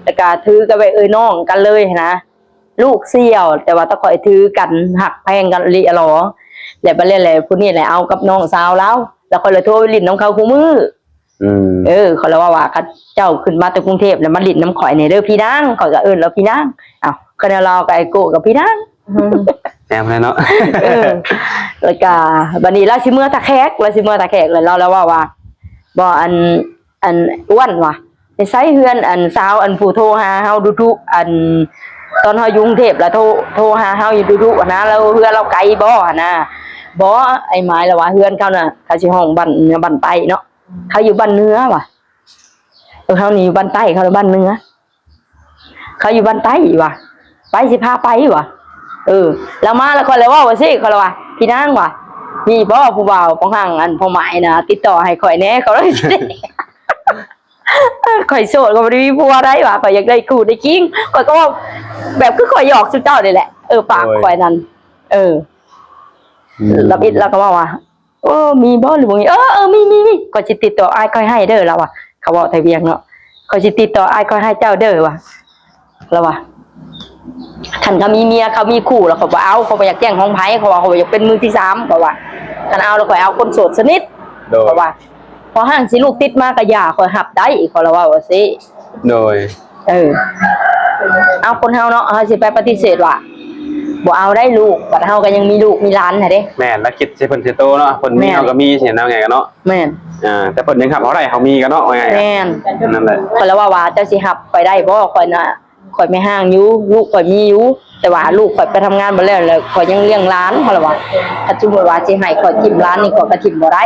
ແລ້ວກໍຖືກັບໄວ້ເອື້ອຍນ້ອງກັນເລີຍຫັ້ນນະ. ລູກສ່ຽວ ແຕ່ວ່າຕາຂ້ອຍຖືກັນ ຮັກແພງກັນອີ່ຫຼີອໍ ແລ້ວບັດແລ້ວແຫຼະ ຜູ້ນີ້ແຫຼະເອົາກັບນ້ອງສາວລາວ ແລ້ວຂ້ອຍລະໂທໄປຫຼິ້ນນຳເຂົາຄູ່ມື້. ອືມ ເອີ ຂ້ອຍລະເວົ້າວ່າ ຄັນເຈົ້າຂຶ້ນມາແຕ່ກຸງເທບແລ້ວມາຫຼິ້ນນຳຂ້ອຍແດ່ເດີພີ່ນາງ ຂ້ອຍກໍເອີ້ນລາວພີ່ນາງ. ອ້າວ ຄະແນວລາວກັບອ້າຍໂກ້ກັບພີ່ນາງ ແນມແລ້ວເນາະ. ເອີ ແລ້ວກະບັດນີ້ລາວຊິເມືອທ່າແຂກ ລາວຊິເມືອທ່າແຂກ ແລ້ວລາວລະເວົ້າວ່າ ບໍ່ ອັນ ອັນ ອ້ວນວ່າ ໄປໃສເຮືອນ ອັນ ສາວ ອັນ ຜູ້ໂທຫາເຮົາດຸໆ ອັນ ຕອນເຮົາຢູ່ກຸງເທບລະໂທ ໂທຫາເຮົາຢູ່ດຸໆຫັ້ນນະ ແລ້ວເຮືອນລາວໄກບໍ່ຫັ້ນນະ. ບໍ່ ໄອ້ໝາຍລະວ່າເຮືອນເຂົານະ ເຂົາຊິຮ້ອງບ້ານເໜືອບ້ານໃຕ້ເນາະ ເຂົາຢູ່ບ້ານເໜືອວ່າ ເອີ ເຮົານີ້ຢູ່ບ້ານໃຕ້ ເຂົາຢູ່ບ້ານເໜືອ ເຂົາຢູ່ບ້ານໃຕ້ວ່າ ໄປ ຊິພາໄປວ່າ. ເອີ ລາວມາລະຂ້ອຍລະເວົ້າວ່າຊີ້ ຂ້ອຍລະວ່າ ພີ່ນາງວ່າ ມີບໍ່ຜູ້ບ່າວຂອງຫັ້ນ ອັນ ພໍ່ໝາຍນະ ຕິດຕໍ່ໃຫ້ຂ້ອຍແດ່ ຂ້ອຍລະ ຂ້ອຍໂສດ ຂ້ອຍບໍ່ໄດ້ມີຜົວໃດວ່າ ຂ້ອຍຢາກໄດ້ຄູ່ໄດ້ຄີງ ຂ້ອຍກໍເວົ້າແບບຄືຂ້ອຍຫຍອກຊຸມເຈົ້ານີ້ແຫຼະ. ເອີ ປາກ ໂອ້ຍ ຂ້ອຍນັ້ນ ເອີ ອືມ ລຳອິດລາວກໍເວົ້າວ່າ ເອີ ມີບໍ່ ຫຼືບໍ່ມີ? ເອີ ເອີ ມີ ມີ ມີ ຂ້ອຍຊິຕິດຕໍ່ອ້າຍຂ້ອຍໃຫ້ເດີ ລາວວ່າ ເຂົາເວົ້າໄທວຽງເນາະ ຂ້ອຍຊິຕິດຕໍ່ອ້າຍຂ້ອຍໃຫ້ເຈົ້າເດີວ່າ ລາວວ່າ ຄັນເຂົາມີເມຍ ເຂົາມີຄູ່ ລາວ ຂ້ອຍບໍ່ເອົາ ຂ້ອຍບໍ່ຢາກແຈ້ງຂອງໃຜ ເຂົາວ່າ ຂ້ອຍບໍ່ຢາກເປັນມືທີສາມ ເຂົາວ່າ ຄັນເອົາລະຂ້ອຍເອົາຄົນໂສດສະໜິດ ໂດຍ ເຂົາວ່າ ພໍຮ່າງຊິລູກຕິດມາກໍຢ່າ ຂ້ອຍຮັບໄດ້ ເຂົາລະເວົ້າວ່າຊີ້ ໂດຍ ເອີ ເອົາຄົນເຮົາເນາະ ເຮົາຊິໄປປະຕິເສດວ່າບໍ່ເອົາໄດ້ລູກ ບັດເຮົາກໍຍັງມີລູກມີຫຼານຫັ້ນເດ້. ແມ່ນ ລະຄິດໃສ່ເພິ່ນໃສ່ໂຕເນາະ ເພິ່ນມີ ແມ່ນ ເຮົາກໍມີຊີ້ນະ ວ່າງ່າຍກໍເນາະ. ແມ່ນ ອ່າ ແຕ່ເພິ່ນຍັງຮັບເຮົາໄດ້ ເຮົາມີກໍເນາະ ວ່າງ່າຍ ແມ່ນ ນັ້ນແຫຼະ. ຂ້ອຍລະເວົ້າວ່າ ເຈົ້າຊິຮັບຂ້ອຍໄດ້ບໍ່? ຂ້ອຍນະ ຂ້ອຍແມ່ຮ້າງຢູ່ ລູກຂ້ອຍມີຢູ່ ແຕ່ວ່າລູກຂ້ອຍໄປທຳງານໝົດແລ້ວ ແລ້ວຂ້ອຍຍັງລ້ຽງຫຼານ ເຂົາລະວ່າ ຄັນສົມມຸດວ່າຊິໃຫ້ຂ້ອຍຖິ້ມຫຼານນີ້ ຂ້ອຍກໍຖິ້ມບໍ່ໄດ້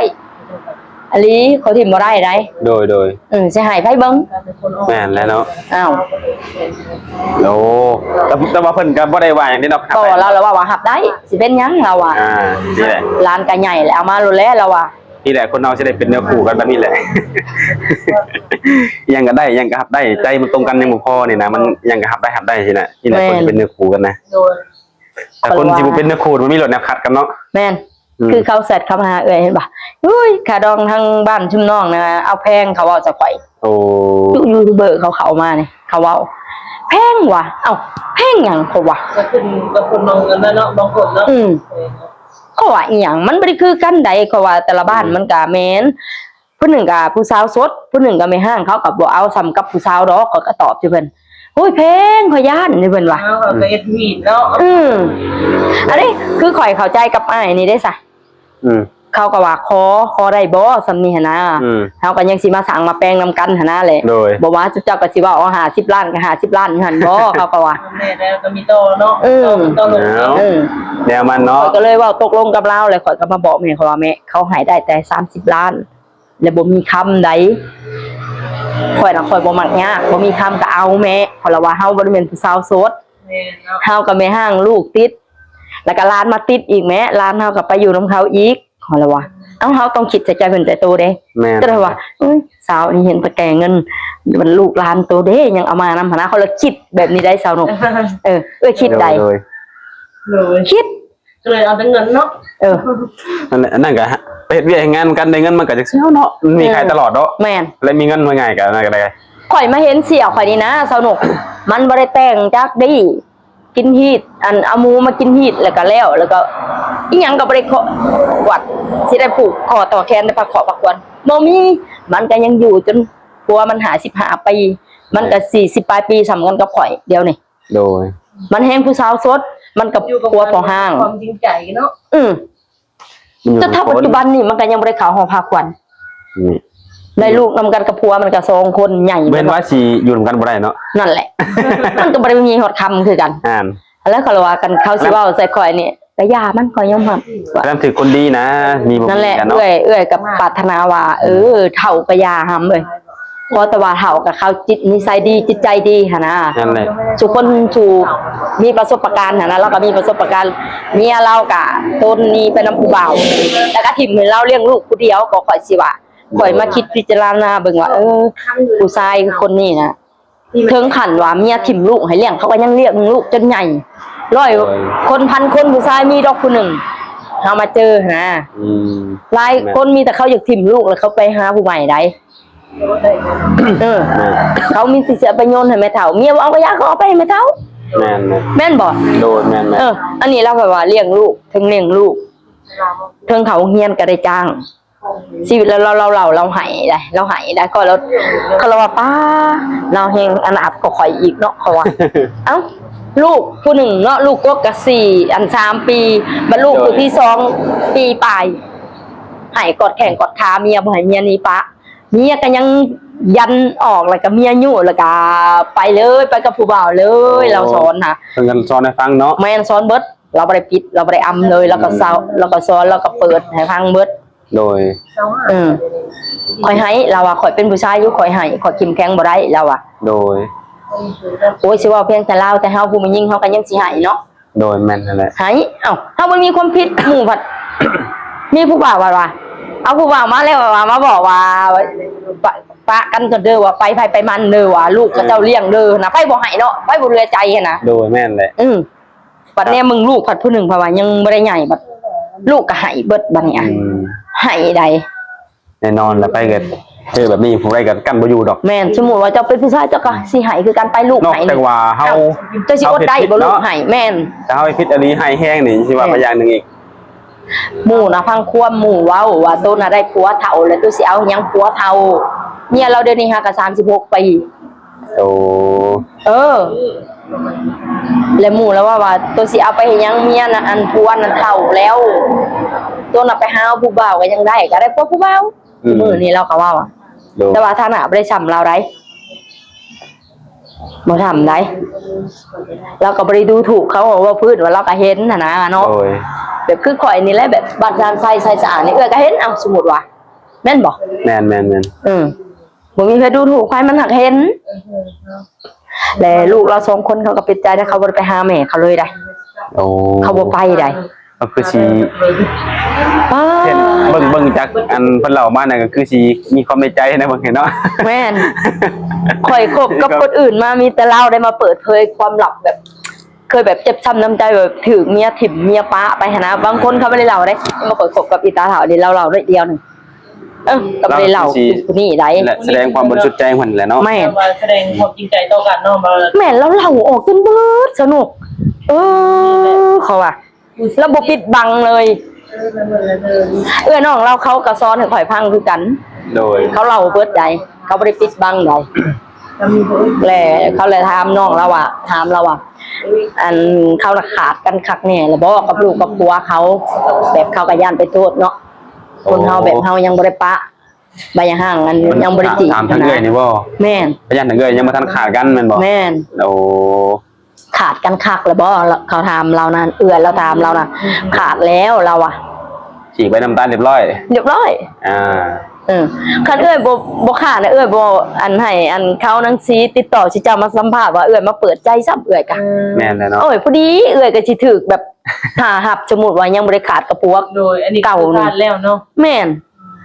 ອີ່ຫຼີ ຂ້ອຍຖິ້ມບໍ່ໄດ້ໃດ໋. ໂດຍ ໂດຍ ເອີ ຊິໃຫ້ໃຜເບິ່ງ? ແມ່ນແລ້ວເນາະ. ອ້າວ ໂອ້ ແຕ່ ແຕ່ວ່າເພິ່ນກໍບໍ່ໄດ້ວ່າຫຍັງເດເນາະ. ບໍ່ ລາວລະເວົ້າວ່າຮັບໄດ້ ຊິເປັນຫຍັງ ລາວວ່າ. ອ່າ ນີ້ແຫຼະ ຫຼານກໍໃຫຍ່ແລ້ວ ເອົາມາໂລດແຫຼະ ລາວວ່າ. ນີ້ແຫຼະ ຄົນເຮົາຊິໄດ້ເປັນເນື້ອຄູ່ກັນແບບນີ້ແຫຼະ ຫຍັງກໍໄດ້ ຫຍັງກໍຮັບໄດ້ ໃຈມັນຕົງກັນຍັງບໍ່ພໍນີ້ນະ ມັນຫຍັງກໍຮັບໄດ້ ຮັບໄດ້ຊີ້ນະ. ນີ້ແຫຼະ ແມ່ນ ຄົນທີ່ເປັນເນື້ອຄູ່ກັນນະ. ໂດຍ ແຕ່ຄົນທີ່ບໍ່ເປັນເນື້ອຄູ່ ມັນມີໂລດແນວຂັດກັນເນາະ. ແມ່ນ ອືມ ຄືເຂົາແຊັດເຂົ້າມາຫາເອື້ອຍ ເຫັນບໍ່? ອຸ້ຍ ຄ່າດອງທາງບ້ານຊຸມນ້ອງນະ ເອົາແພງ ເຂົາເວົ້າໃສ່ຂ້ອຍ. ໂອ້ ຢູທູບເບີເຂົາເຂົ້າມານີ້ ເຂົາເວົ້າແພງວ່າ. ເອົ້າ ແພງຫຍັງ ເຂົາວ່າ ກໍຂຶ້ນກັບຄົນບາງອັນນັ້ນເນາະ ບາງຄົນເນາະ. ອືມ ເຂົາວ່າອີ່ຫຍັງ ມັນບໍ່ໄດ້ຄືກັນໃດ ເຂົາວ່າແຕ່ລະບ້ານ ອືມ ມັນກະແມ່ນ ຜູ້ໜຶ່ງກະຜູ້ສາວສົດ ຜູ້ໜຶ່ງກະແມ່ຮ້າງ ເຂົາກະບໍ່ເອົາສ່ຳກັບຜູ້ສາວດອກ ຂ້ອຍກະຕອບໃສ່ເພິ່ນ. ໂອ້ຍ ແພງ ຂ້ອຍຢ້ານ ເພິ່ນວ່າ. ເຮົາກໍເຮັດຜິດເນາະ. ອືມ ອັນນີ້ຄືຂ້ອຍເຂົ້າໃຈກັບອ້າຍນີ້ເດ້ຊະ. ອືມ ເຂົາກໍວ່າ ຂໍ ຂໍໄດ້ບໍ່ ສ່ຳນີ້ຫັ້ນນາ. ອືມ ເຮົາກໍຍັງຊິມາສ້າງມາແປງນຳກັນຫັ້ນນາແຫຼະ. ໂດຍ ບໍ່ວ່າຊຸມເຈົ້າກໍຊິເວົ້າເອົາຫ້າສິບລ້ານກໍຫ້າສິບລ້ານຢູ່ຫັ້ນບໍ່ ເຂົາກໍວ່າ. ແມ່ນແລ້ວກໍມີຕໍ່ເນາະ. ອືມ ຕໍ່ລົງເນາະ. ອືມ ແນວມັນເນາະ. ຂ້ອຍກໍເລີຍເວົ້າຕົກລົງກັບລາວ ແລ້ວຂ້ອຍກໍມາບອກແມ່ຂ້ອຍວ່າ ແມ່ ເຂົາໃຫ້ໄດ້ແຕ່ສາມສິບລ້ານ ແລ້ວບໍ່ມີຄຳໃດ. ຂ້ອຍນະ ຂ້ອຍບໍ່ມັກຍາກ ບໍ່ມີຄຳກໍເອົາແມ່ ເພາະລະວ່າເຮົາບໍ່ໄດ້ແມ່ນຜູ້ສາວໂສດ. ແມ່ນເນາະ. ເຮົາກໍແມ່ຮ້າງ ລູກຕິດ ແລ້ວກໍຫຼານມາຕິດອີກແມ້ ຫຼານເຮົາກໍໄປຢູ່ນຳເຂົາອີກ ເຮົາລະວ່າ. ເອົ້າ ເຮົາຕ້ອງຄິດໃສ່ໃຈເພິ່ນໃຈໂຕເດ້. ແມ່ນ ກໍລະວ່າ ເອີຍ ສາວນີ້ເຫັນແຕ່ແກ່ເງິນ ມັນລູກຫຼານໂຕເດ້ ຍັງເອົາມານຳຫັ້ນນະ. ເຮົາລະຄິດແບບນີ້ໄດ໋ ສາວນົກ. ເອີ ເອື້ອຍຄິດໃດ໋. ໂດຍ ໂດຍ ໂດຍ ຄິດ ກໍເລີຍເອົາແຕ່ເງິນເນາະ. ເອີ ອັນນັ້ນ ອັນນັ້ນກໍໄປເຮັດວຽກເຮັດງານນຳກັນ ໄດ້ເງິນມັນກໍຈັກຊິເອົາເນາະ ມັນມີຂາຍຕະຫຼອດເນາະ. ແມ່ນ ແລະມີເງິນວ່າງ່າຍກໍນັ້ນກໍໄດ້. ຂ້ອຍມາເຫັນສ່ຽວຂ້ອຍນີ້ນະ ສາວນົກ ມັນບໍ່ໄດ້ແຕ່ງຈັກດີ້ ກິນຮີດ ອັນ ເອົາໝູມາກິນຮີດ ແລ້ວກໍແລ້ວ ແລ້ວກໍອີ່ຫຍັງກໍບໍ່ໄດ້ຂໍ ກວດ ຊິໄດ້ຜູກຂໍ້ຕໍ່ແຂນ ໄດ້ຜ້າເຄາະຜ້າຄວນ ບໍ່ມີ. ມັນກໍຍັງຢູ່ຈົນຜົວມັນຫ້າສິບຫ້າປີ ມັນກໍສີ່ສິບປາຍປີ ສ່ຳກັນກັບຂ້ອຍດຽວນີ້. ໂດຍ ມັນແຮງຜູ້ສາວໂສດ ມັນກໍ ຢູ່ກັບ ຜົວພໍ່ຮ້າງ ຄວາມຈິງໃຈເນາະ ອືມ ມັນຢູ່ ຈົນເທົ່າ ກັບຄົນ ປັດຈຸບັນນີ້ມັນກໍຍັງບໍ່ໄດ້ເຂົ້າຫ້ອງພາຂວັນ ນີ້ ໄດ້ລູກນຳກັນກັບຜົວມັນກໍສອງຄົນໃຫຍ່ ແມ່ນວ່າຊິຢູ່ນຳກັນບໍ່ໄດ້ເນາະ ນັ້ນແຫຼະ ມັນກໍບໍ່ໄດ້ມີຮອດຄຳຄືກັນ ອ່ານ ແລ້ວເຂົາລະວ່າ ຄັນເຂົາຊິເວົ້າໃສ່ຂ້ອຍນີ້ ກະຢ່າມັນ ຂ້ອຍຍອມຮັບ ແລ້ວຖືກຄົນດີນະ ມີບໍ່ ນັ້ນແຫຼະ ມີກັນເນາະ ເອື້ອຍ ເອື້ອຍກໍປາດຖະໜາວ່າ ເອີ ເຖົ້າກໍຢ່າຫຳເອີຍ ພໍແຕ່ວ່າເຖົ້າກໍເຂົາຈິດນິໄສດີ ຈິດໃຈດີຫັ້ນນະ ນັ້ນແຫຼະ ສູ່ຄົນສູ່ມີປະສົບປະການຫັ້ນນະ ລາວກໍມີປະສົບປະການ ເມຍລາວກໍຕົນໜີໄປນຳຜູ້ບ່າວ ແລ້ວກໍຖິ້ມໃຫ້ລາວລ້ຽງລູກຜູ້ດຽວ ກໍຂ້ອຍຊິວ່າ ຂ້ອຍມາຄິດພິຈາລະນາເບິ່ງວ່າ ເອີ ຜູ້ຊາຍຄົນນີ້ນະ ເຖິງຂັ້ນວ່າເມຍຖິ້ມລູກໃຫ້ລ້ຽງ ເຂົາກໍຍັງລ້ຽງລູກຈົນໃຫຍ່ ຮ້ອຍ ໂດຍ ຄົນ ພັນຄົນ ຜູ້ຊາຍມີດອກຜູ້ໜຶ່ງ ເຮົາມາເຈີນະ ອືມ ຫຼາຍຄົນ ແມ່ນ ມີແຕ່ເຂົາຢາກຖິ້ມລູກ ແລ້ວເຂົາໄປຫາຜູ້ໃໝ່ໃດ ເອີ ແມ່ນ ເຂົາມີແຕ່ຊິເອົາໄປໂຍນໃຫ້ແມ່ເຖົ້າ ເມຍບໍ່ເອົາກໍຢ່າ ກໍເອົາໄປໃຫ້ແມ່ເຖົ້າ ແມ່ນໆ ແມ່ນບໍ່? ໂດຍ ແມ່ນໆ ເອີ ອັນນີ້ລາວກໍວ່າລ້ຽງລູກ ເຖິງລ້ຽງລູກ ເຖິງເຂົ້າໂຮງຮຽນກໍໄດ້ຈ້າງ ຊີວິດລາວ ລາວ ລາວ ລາວ ລາວໃຫ້ໄດ໋ ລາວໃຫ້ໄດ໋ ຂ້ອຍລາວ ຂ້ອຍລາວວ່າ ປ້າ ລາວແຮງອະນາດກວ່າຂ້ອຍອີກເນາະ ຂ້ອຍວ່າ ເອົ້າ ລູກຜູ້ໜຶ່ງເນາະ ລູກກົກກໍສີ່ ອັນ ສາມປີ ບັດລູກ ໂດຍ ຜູ້ທີສອງ ປີປາຍ ໃຫ້ກອດແຂ້ງກອດຂາເມຍ ບໍ່ໃຫ້ເມຍໜີປະ ເມຍກໍຍັງຢັນອອກ ແລ້ວກໍເມຍຍູ້ ແລ້ວກໍໄປເລີຍ ໄປກັບຜູ້ບ່າວເລີຍ ໂອ້ ລາວສອນຫາ ເພິ່ນກໍສອນໃຫ້ຟັງເນາະ ແມ່ນ ສອນເບິດ ລາວບໍ່ໄດ້ປິດ ລາວບໍ່ໄດ້ອຳເລີຍ ລາວກໍເຊົາ ອືມ ລາວກໍສອນ ລາວກໍເປີດໃຫ້ຟັງເບິດ ໂດຍ ອືມ ຂ້ອຍໃຫ້ ລາວວ່າ ຂ້ອຍເປັນຜູ້ຊາຍຢູ່ ຂ້ອຍໃຫ້ ຂ້ອຍເຂັ້ມແຂງບໍ່ໄດ້ ລາວວ່າ ໂດຍ ໂອ້ຍ ຊິເວົ້າພຽງແຕ່ລາວ ແຕ່ເຮົາຜູ້ແມ່ຍິງ ເຮົາກໍຍັງຊິໃຫ້ເນາະ ໂດຍ ແມ່ນຫັ້ນແຫຼະ ໃຫ້ ເອົ້າ ເຮົາບໍ່ມີຄວາມຜິດ ໝູ່ພັດ ມີຜູ້ບ່າວວ່າ ເອົາຜູ້ບ່າວມາແລ້ວວ່າ ມາບອກວ່າ ປະ ປະກັນກ່ອນເດີ ວ່າໄປໃຜໄປມັນເດີ ວ່າລູກເຂົາເຈົ້າລ້ຽງເດີນະ ໃຜບໍ່ໃຫ້ເນາະ ໃຜບໍ່ເຫຼືອໃຈຫັ້ນນະ ໂດຍ ແມ່ນແຫຼະ ອືມ ບັດແນມເບິ່ງລູກພັດຜູ້ໜຶ່ງ ເພາະວ່າຍັງບໍ່ໄດ້ໃຫຍ່ ບັດລູກກໍໃຫ້ເບິດບັດນີ້ ອືມ ໃຫ້ໃດ໋ ແນ່ນອນລະ ໃຜກໍເຈີແບບນີ້ ຜູ້ໃດກໍກັ້ນບໍ່ຢູ່ດອກ ແມ່ນ ສົມມຸດວ່າເຈົ້າເປັນຜູ້ຊາຍ ເຈົ້າກໍຊິໃຫ້ຄືກັນໄປ ລູກໃຫ້ ນອກຈາກວ່າເຮົາ ເຈົ້າຊິອົດໄດ້ບໍ່ ເຮົາເຮັດຜິດເນາະ ລູກໃຫ້ ແມ່ນ ຖ້າເຮົາເຮັດຜິດອີ່ຫຼີ ຮ້າຍແຮງນີ້ ຊິວ່າໄປຢ່າງໜຶ່ງອີກ ໝູ່ນະ ຟັງຄວາມໝູ່ເວົ້າວ່າ ໂຕນະໄດ້ຜົວເຖົ້າ ແລ້ວໂຕຊິເອົາຫຍັງຜົວເຖົ້າ ເມຍລາວດຽວນີ້ຫາກະສາມສິບຫົກປີ ໂອ້ ເອີ ແລ້ວໝູ່ລາວເວົ້າວ່າ ໂຕຊິເອົາໄປເຮັດຫຍັງ ເມຍນະ ອັນ ຜົວນະເຖົ້າແລ້ວ ໂຕນະໄປຫາເອົາຜູ້ບ່າວກໍຍັງໄດ້ ກໍໄດ້ຜົວຜູ້ບ່າວ ອືມ ມື້ນີ້ລາວກໍເວົ້າ ໂດຍ ແຕ່ວ່າຖານະບໍ່ໄດ້ຊ່ຳລາວໃດ ບໍ່ທຳໃດ ລາວກໍບໍ່ໄດ້ດູຖູກເຂົາ ເວົ້າພື້ນວ່າລາວກໍເຫັນຫັ້ນນະເນາະ ໂດຍ ແບບຄືຂ້ອຍນີ້ແຫຼະ ແບບບ້ານຊານໄຊ ໄຊສະອາດນີ້ ເອື້ອຍກໍເຫັນ ເອົ້າ ສົມມຸດວ່າ ແມ່ນບໍ່? ແມ່ນໆໆ ເອີ ບໍ່ມີໃຜດູຖູກໃຜ ມັນຫາກເຫັນ ແລະ ລູກລາວສອງຄົນ ເຂົາກໍປິດໃຈ ແລະ ເຂົາບໍ່ໄດ້ໄປຫາແມ່ເຂົາເລີຍໃດ ໂອ້ ເຂົາບໍ່ໄປໃດ ກໍຄືຊິ ປ້າ ເຫັນເບິ່ງ ເບິ່ງຈາກອັນເພິ່ນເລົ່າມານັ້ນ ກໍຄືຊິມີຄວາມໃນໃຈນະ ເບິ່ງເຫັນເນາະ ແມ່ນ ຂ້ອຍຄົບກັບຄົນອື່ນມາ ມີແຕ່ລາວໄດ້ມາເປີດເຜີຍຄວາມລັບ ແບບເຄີຍແບບເຈັບຊ້ຳນ້ຳໃຈ ແບບຖືກເມຍຖິ້ມເມຍປະໄປຫັ້ນນະ ບາງຄົນເຂົາບໍ່ໄດ້ເລົ່າເດ້ ມາຂ້ອຍຄົບກັບອີຕາເຖົ້ານີ້ ລາວເລົ່າໜ້ອຍດຽວໜຶ່ງ ເອີ ກໍບໍ່ໄດ້ເລົ່າ ລາວກໍຄືຊິ ຜູ້ນີ້ໃດ ແລະ ສະແດງຄວາມບໍລິສຸດໃຈຂອງເພິ່ນແຫຼະເນາະ ແມ່ນ ແຕ່ວ່າສະແດງຄວາມຈິງໃຈຕໍ່ກັນເນາະ ແມ່ນ ລາວເລົ່າອອກຈົນເບິດ ສະໜຸກ ເອີ ເຂົາວ່າ ລາວບໍ່ປິດບັງເລີຍ ເອື້ອຍນ້ອງລາວເຂົາກໍສອນໃຫ້ຂ້ອຍຟັງຄືກັນ ໂດຍ ເຂົາເລົ່າເບິດໃດ ເຂົາບໍ່ໄດ້ປິດບັງໃດ ແລະ ເຂົາເລີຍຖາມນ້ອງລາວວ່າ ຖາມລາວວ່າ ອັນ ເຂົານະຂາດກັນຄັກແນ່ລະບໍ່ກັບລູກກັບຜົວເຂົາ ແບບເຂົາກໍຢ້ານໄປໂທດເນາະ ຄົນເຮົາແບບເຮົາຍັງບໍ່ໄດ້ປະ ໃບຢ່າຮ້າງ ອັນ ມັນຍັງບໍ່ໄດ້ຈີບ ຖາມທາງເອື້ອຍນີ້ບໍ່? ແມ່ນ ຢ້ານທາງເອື້ອຍຍັງບໍ່ທັນຂາດກັນແມ່ນບໍ່? ແມ່ນ ໂອ້ ຂາດກັນຄັກແລ້ວບໍ່? ເຂົາຖາມລາວນັ້ນ ເອື້ອຍລາວຖາມລາວນະ ຂາດແລ້ວລາວວ່າ ສີກໃບນ້ຳຕາລຮຽບຮ້ອຍ ຮຽບຮ້ອຍ ອ່າ ເອີ ຄັນເອື້ອຍບໍ່ ບໍ່ຂາດນະ ເອື້ອຍບໍ່ ອັນ ໃຫ້ ອັນ ເຂົານາງສີຕິດຕໍ່ຊິເຈົ້າມາສຳພາດວ່າເອື້ອຍມາເປີດໃຈຊ້ຳເອື້ອຍກະ ແມ່ນແລ້ວເນາະ ໂອ້ຍ ພໍດີເອື້ອຍກະຊິຖືກແບບ ຖ້າຮັບ ສົມມຸດວ່າຍັງບໍ່ໄດ້ຂາດກັບພວກ ໂດຍ ອັນນີ້ ເກົ່າ ຄືຂາດແລ້ວເນາະ ແມ່ນ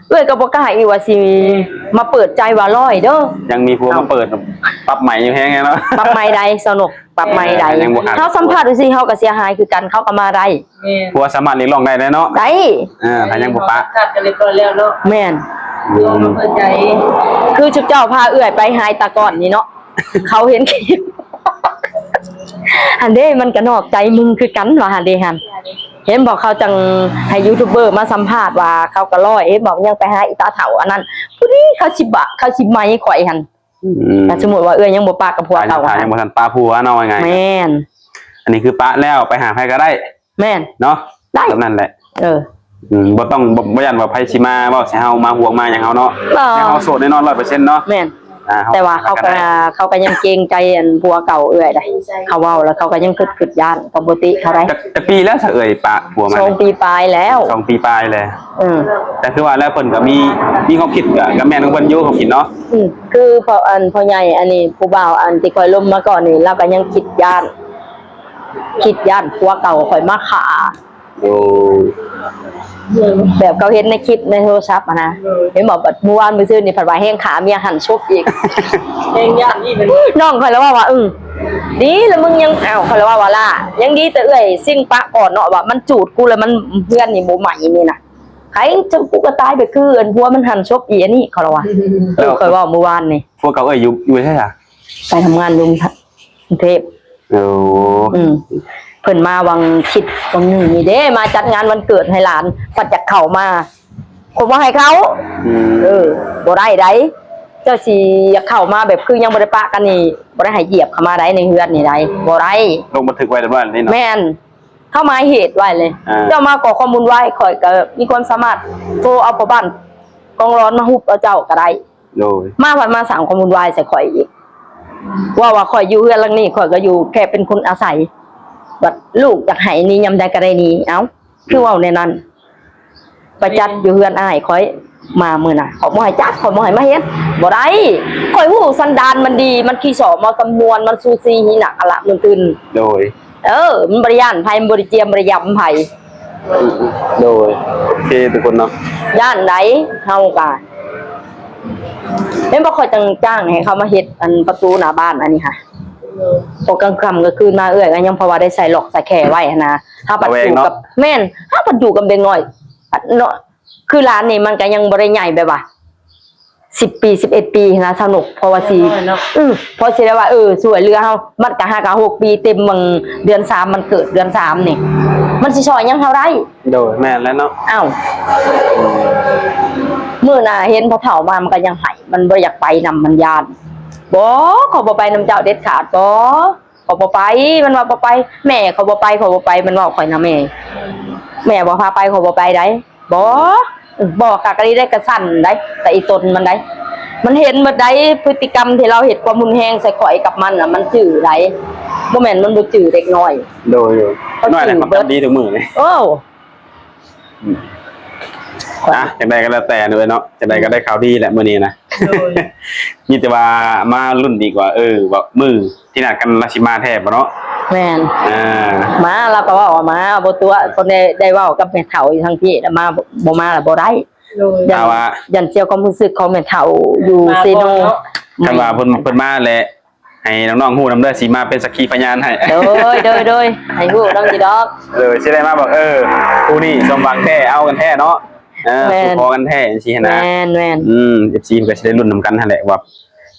ເອື້ອຍກໍບໍ່ກ້າອີກວ່າຊິມາເປີດໃຈວ່າຮ້ອຍເດີ ຍັງມີຜົວມາເປີດ ປັບໃໝຢູ່ແຮງເນາະ ປັບໃໝໃດ ສະໜຸກ ປັບໃໝໃດ ຍັງບໍ່ຂາດ ເຮົາສຳພາດຈັ່ງຊີ້ ເຮົາກໍເສຍຫາຍຄືກັນ ເຂົາກໍມາໄດ້ ແມ່ນ ຜົວສາມາດຮຽກຮ້ອງໄດ້ແຫຼະເນາະ ໄດ້ ອ່າ ຖ້າຍັງບໍ່ປະ ຂາດກັນຮຽບຮ້ອຍແລ້ວເນາະ ແມ່ນ ອືມ ເປີດໃຈ ຄືຊຸມເຈົ້າພາເອື້ອຍໄປຫາຕາກ້ອນນີ້ເນາະ ເຂົາເຫັນຄລິບ ຫັ້ນເດ້ ມັນກໍນອກໃຈມຶງຄືກັນວ່າ ຫັ້ນເດ້ຫັ້ນ ເຫັນບໍ່ ເຂົາຈັ່ງໃຫ້ຢູທູບເບີມາສຳພາດວ່າເຂົາກໍຮ້ອຍ ເຫັນບໍ່ ຍັງໄປຫາອີຕາເຖົ້າອັນນັ້ນ ຜູ້ນີ້ເຂົາຊິບະ ເຂົາຊິໄໝຂ້ອຍຫັ້ນ ອືມ ຖ້າສົມມຸດວ່າເອື້ອຍຍັງບໍ່ປະກັບຜົວເກົ່າ ຖ້າຍັງບໍ່ທັນປະຜົວເນາະ ວ່າງ່າຍໆ ແມ່ນ ອັນນີ້ຄືປະແລ້ວໄປຫາໃຜກໍໄດ້ ແມ່ນ ເນາະ ໄດ້ ແບບນັ້ນແຫຼະ ເອີ ອືມ ບໍ່ຕ້ອງ ບໍ່ ບໍ່ຢ້ານວ່າໃຜຊິມາເວົ້າໃສ່ເຮົາ ມາຫ່ວງມາຫຍັງເຮົາເນາະ ບໍ່ ແນວເຮົາໂສດແນ່ນອນຮ້ອຍເປີເຊັນເນາະ ແມ່ນ ອ່າ ແຕ່ວ່າເຂົາກໍ ເຂົາກໍຍັງເກງໃຈອັນຜົວເກົ່າເອື້ອຍໃດ໋ ເຂົາເວົ້າແລ້ວເຂົາກໍຍັງຄິດໆຢ້ານ ກໍບໍ່ຕິເທົ່າໃດ ຈັກ ຈັກປີແລ້ວຊະເອື້ອຍປະຜົວມາ ສອງປີປາຍແລ້ວ ສອງປີປາຍແລ້ວ ເອີ ແຕ່ຄືວ່າແລ້ວເພິ່ນກໍມີ ມີຄວາມຄິດ ກໍ ກໍແມ່ນຂອງເພິ່ນຢູ່ ຄວາມຄິດເນາະ ອືມ ຄືພໍ່ ອັນພໍ່ໃຫຍ່ອັນນີ້ ຜູ້ບ່າວອັນທີ່ຂ້ອຍລົມມາກ່ອນນີ້ ລາວກໍຍັງຄິດຢ້ານ ຄິດຢ້ານຜົວເກົ່າຂ້ອຍມາຂ້າ ໂອ້ ແບບເຂົາເຫັນໃນຄລິບໃນໂທລະສັບຫັ້ນນະ ເຫັນບໍ່ ບັດມື້ວານມື້ຊືນນີ້ ພັດວ່າແຮ່ງຂ້າເມຍຫັນສົບອີກ ແຮ່ງຢ້ານອີກ ນ້ອງຂ້ອຍລະເວົ້າວ່າ ອື ດີລະມຶງຍັງ ອ້າວ ຂ້ອຍລະເວົ້າວ່າ ຫຼ້າ ຍັງດີແຕ່ເອື້ອຍຊິງປະກ່ອນເນາະ ວ່າມັນຈູດກູແລ້ວ ມັນ ເຮືອນນີ້ບໍ່ໄໝນີ້ນະ ໃຄຈະກູກໍຕາຍໄປຄືອັນຜົວມັນຫັນສົບອີກ ອັນນີ້ ຂ້ອຍລະວ່າ ແລ້ວຂ້ອຍເວົ້າມື້ວານນີ້ ຜົວເກົ່າເອື້ອຍຢູ່ ຢູ່ໃສລະ? ໄປທຳງານຢູ່ ກຸງເທບ ໂອ້ ອືມ ເພິ່ນມາຫວັງຄິດຫວັງໜຶ່ງນີ້ເດ້ ມາຈັດງານວັນເກີດໃຫ້ຫຼານ ພັດຢາກເຂົ້າມາ ຂ້ອຍບໍ່ໃຫ້ເຂົ້າ ອືມ ເອີ ບໍ່ໄດ້ໃດ ເຈົ້າຊິຢາກເຂົ້າມາແບບຄືຍັງບໍ່ໄດ້ປະກັນນີ້ ບໍ່ໄດ້ໃຫ້ຢຽບເຂົ້າມາໃດ ໃນເຮືອນນີ້ໃດ ບໍ່ໄດ້ ລົງບັນທຶກໄວ້ຮຽບຮ້ອຍແລ້ວເນາະ ແມ່ນ ເຂົາໝາຍເຫດໄວ້ເລີຍ ອ່າ ເຈົ້າມາກໍ່ຄວາມວຸ່ນວາຍ ຂ້ອຍກໍມີຄວາມສາມາດໂທເອົາພໍ່ບ້ານກອງຫຼອນມາຮຸບເອົາເຈົ້າກໍໄດ້ ໂດຍ ມາພັດມາສ້າງຄວາມວຸ່ນວາຍໃສ່ຂ້ອຍອີກ ເວົ້າວ່າຂ້ອຍຢູ່ເຮືອນຫຼັງນີ້ ຂ້ອຍກໍຢູ່ແຄ່ເປັນຄົນອາໄສ ບັດລູກຢາກໃຫ້ໜີຍາມໃດກໍໄດ້ໜີ ເອົ້າ ຄືເວົ້າແນວນັ້ນ ໄປຈັດຢູ່ເຮືອນອ້າຍຂ້ອຍ ມາມື້ນະ ເຂົາບໍ່ໃຫ້ຈັດ ເຂົາບໍ່ໃຫ້ມາເຮັດ ບໍ່ໄດ້ ຂ້ອຍຮູ້ສັນດານມັນດີ ມັນຂີ້ສໍ້ເມົາຕຳນວນ ມັນຊູຊີຫີນະກະລະມຶນຕື່ນ ໂດຍ ເອີ ມັນບໍ່ໄດ້ຢ້ານໃຜ ມັນບໍ່ໄດ້ຈຽມ ບໍ່ໄດ້ຢຳໃຜ ໂດຍ ໂອເຄທຸກຄົນເນາະ ຢ້ານໃດ ເຮົາກະ ເຫັນບໍ່ ຂ້ອຍຈັ່ງຈ້າງໃຫ້ເຂົາມາເຮັດອັນປະຕູໜ້າບ້ານອັນນີ້ຫະ ເພາະກາງຄ່ຳກາງຄືນມາເອື້ອຍກໍຍັງ ເພາະວ່າໄດ້ໃສ່ລັອກໃສ່ແຄໄວ້ຫັ້ນນະ ເຮົາພັດຢູ່ກັບ ລະແວງເນາະ ແມ່ນ ເຮົາພັດຢູ່ກັບເດັກນ້ອຍ ເນາະ ຄືຫຼານນີ້ມັນກໍຍັງບໍ່ໄດ້ໃຫຍ່ແບບວ່າ ສິບປີ ສິບເອັດປີຫັ້ນນະ ຊາວນົກ ເພາະວ່າຊິ ເດັກນ້ອຍເນາະ ອື ເພາະຊິໄດ້ວ່າ ເອີ ຊ່ວຍເຫຼືອເຮົາ ມັນກໍຫ້າ ກໍຫົກປີເຕັມ ບາງເດືອນສາມມັນເກີດ ເດືອນສາມນີ້ ມັນຊິຊ່ອຍຫຍັງເຮົາໄດ້ ໂດຍ ແມ່ນແລ້ວເນາະ ອ້າວ ມື້ໜ້າເຫັນພໍ່ເຖົ້າມາ ມັນກໍຍັງໄຫ້ ມັນບໍ່ຢາກໄປນຳ ມັນຢ້ານ ບໍ່ ຂ້ອຍບໍ່ໄປນຳເຈົ້າເດັດຂາດ ບໍ່ ຂ້ອຍບໍ່ໄປ ມັນວ່າບໍ່ໄປ ແມ່ ຂ້ອຍບໍ່ໄປ ຂ້ອຍບໍ່ໄປ ມັນເວົ້າຂ້ອຍນະ ແມ່ ແມ່ບໍ່ພາໄປ ຂ້ອຍບໍ່ໄປໃດ ບໍ່ ບໍ່ ກະ ກະນີ້ໄດ້ ກະສັ່ນໃດ ກະອີ່ຕົນມັນໃດ ມັນເຫັນໝົດໃດ ພຶດຕິກຳທີ່ລາວເຮັດຄວາມຮຸນແຮງໃສ່ຂ້ອຍກັບມັນນະ ມັນຈື່ໃດ ບໍ່ແມ່ນມັນບໍ່ຈື່ເດັກນ້ອຍ ໂດຍ ນ້ອຍນະ ຄວາມຈຳດີທຸກມື້ນີ້ ໂອ້ ອ່ະ ຈັ່ງໃດກໍແລ້ວແຕ່ເນາະ ຈັ່ງໃດກໍໄດ້ຂ່າວດີແຫຼະມື້ນີ້ນະ ໂດຍ ມີແຕ່ວ່າມາລຸ້ນອີກວ່າ ເອີ ວ່າມື້ ທີ່ນັດກັນລາວຊິມາແທ້ບໍ່ເນາະ ແມ່ນ ອ່າ ມາ ລາວກໍເວົ້າວ່າມາ ບໍ່ຕົວະ ຄົນໄດ້ ໄດ້ເວົ້າກັບແມ່ເຖົ້າຢູ່ທາງພີ້ ລະມາ ບໍ່ມາລະບໍ່ໄດ້ ໂດຍ ຢ້ານ ຢ້ານເສຍຄວາມຮູ້ສຶກຂອງແມ່ເຖົ້າຢູ່ເຊໂນ ຄັນວ່າເພິ່ນ ເພິ່ນມາແລ້ວ ໃຫ້ນ້ອງໆຮູ້ນຳເດີ ຊິມາເປັນສັກຂີພະຍານໃຫ້ ໂດຍ ໂດຍ ໂດຍ ໃຫ້ຮູ້ນຳຢູ່ດອກ ໂດຍ ຊິໄດ້ມາບອກ ເອີ ຄູ່ນີ້ສົມຫວັງແທ້ ເອົາກັນແທ້ເນາະ ເອີ ແມ່ນ ສູ່ຂໍກັນແທ້ ຈັ່ງຊີ້ຫັ້ນນະ ແມ່ນ ແມ່ນ ອືມ ເອັຟຊີ ເພິ່ນກໍຊິໄດ້ລຸ້ນນຳກັນຫັ້ນແຫຼະວ່າ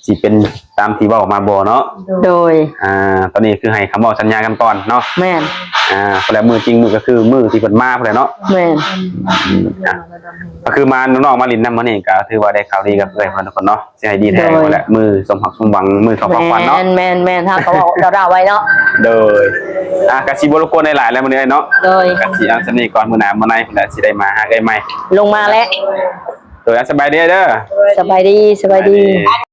ຊິເປັນຕາມທີ່ເວົ້າມາບໍ່ເນາະ ໂດຍ ອ່າ ຕອນນີ້ຄືໃຫ້ຄຳເວົ້າສັນຍາກັນກ່ອນເນາະ ແມ່ນ ອ່າ ພຸ້ນແຫຼະ ມື້ຈິງມື້ກໍຄືມື້ທີ່ເພິ່ນມາພຸ້ນແຫຼະເນາະ ແມ່ນ ອືມ ອ່າ ກໍຄືມາ ນ້ອງໆມາຫຼິ້ນນຳມື້ນີ້ ກໍຖືວ່າໄດ້ຂ່າວດີກັບເອື້ອຍເພິ່ນທຸກຄົນເນາະ ຊິໃຫ້ດີແທ້ ໂດຍ ພຸ້ນແຫຼະ ມື້ສົມຫວັງ ມື້ເຂົ້າຂອງຂວັນເນາະ ແມ່ນ ແມ່ນ ເຮົາກໍເວົ້າເດົາໆໄວ້ເນາະ ໂດຍ ອ່າ ກໍຊິບໍ່ລົບກວນຫຼາຍໆແລ້ວມື້ນີ້ເນາະ ໂດຍ ກໍຊິເອົາສ່ຳນີ້ກ່ອນ ມື້ໜ້າມື້ໃນພຸ້ນແຫຼະ ຊິໄດ້ມາຫາເອື້ອຍໃໝ່ ລົງມາແລ້ວ ໂດຍ ສະບາຍດີເດີ ສະບາຍດີ ສະບາຍດີ ສະບາຍດີ